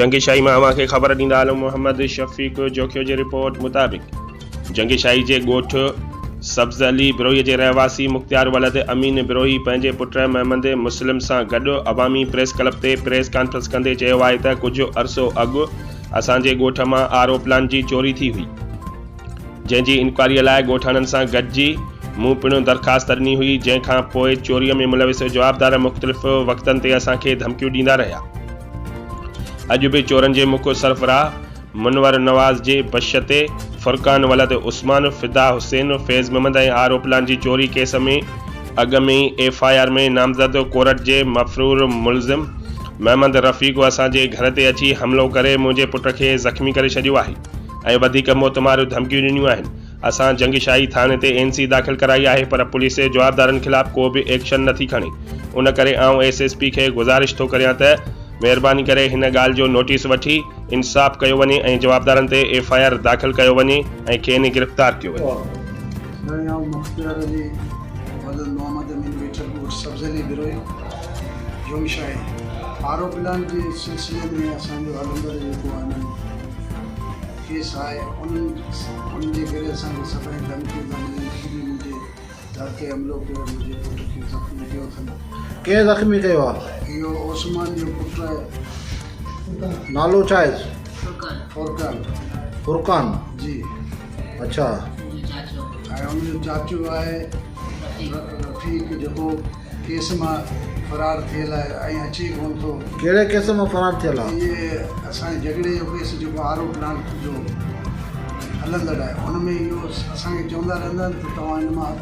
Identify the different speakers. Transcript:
Speaker 1: جنگشاهي مان اوهان کي خبر ڏيندا هلون محمد شفيق جوکيو جي رپورٽ مطابق جنگشاهي جي ڳوٺ سبز علي بروهي جي رهواسي مختيار ولد امين بروهي پنهنجي پٽ محمد مسلم سان گڏ عوامي پريس ڪلب تي پريس ڪانفرنس ڪندي چيو آهي ته ڪجهه عرصو اڳ اسان جي ڳوٺ مان آر او پلانٽ جي چوري ٿي هئي جنهن جي انڪوائري لاء ڳوٺاڻن سان گڏجي مون پڻ درخواست ڏني هئي جنهن کان پوء چوري ۾ ملوث جوابدار مختلف وقتن تي اسان کي ڌمڪيون ڏيندا رهيا. اڄ به چورن جي مک سرفراهه منور نواز جي بش تي فرقان ولد عثمان، فدا حسين، فيض محمد ۽ آر اوپلان جي چوري ڪيس ۾ اڳ ۾ ئي ايف I R ۾ نامزد ڪورٽ جي مفرور ملزم محمد رفيق اسان جي گهر تي اچي حملو ڪري منهنجي پٽ کي زخمي ڪري ڇڏيو آهي ۽ وڌيڪ موتمار ڌمڪيون ڏنيون آهن. اسان جنگشاهي ٿاڻي تي اين سي داخل ڪرائي آهي پر پوليس جوابدارن خلاف ڪو به ايڪشن نٿي کڻي ان ڪري آئون ايس ايس پي کي گذارش ٿو ڪريان ته مهرباني ڪري هن ڳالهه جو نوٽيس وٺي انصاف ڪيو وڃي ۽ جوابدارن تي ايف I R داخل ڪيو وڃي ۽ کين گرفتار ڪيو وڃي.
Speaker 2: سائين آئون مختيار علي ولد محمد امين ويٺل ڳوٺ سبز علي بروهي جومشاهي آر او پلانٽ جي سلسلي ۾ اسان جو هلندڙ جيڪو آهي ڪيس آهي انهن ان جي ڪري اسان کي سڀئي ڌمڪيون ٿا ملن ٿي به منهنجي گهر تي حملو ڪيو منهنجي پٽ کي زخمي ڪيو اٿن.
Speaker 3: ڪنهن زخمي ڪيو آ؟
Speaker 2: اهو عثمان جو پٽ آهي.
Speaker 3: نالو ڇا آهيس؟
Speaker 2: فرقان.
Speaker 3: فرقان.
Speaker 2: جي.
Speaker 3: اڇا.
Speaker 2: ۽ ان جو چاچو آهي رفيق جيڪو ڪيس مان فرار ٿيل آهي ۽ اچي ڪونه ٿو.
Speaker 3: ڪهڙي ڪيس مان فرار ٿيل آهي؟
Speaker 2: اهي اسان جي جهڳڙي جو ڪيس جيڪو آر او پلانٽ جو هلندڙ آهي ان ۾ اهو اسان کي چوندا رهندا آهن ته توهان ان مان.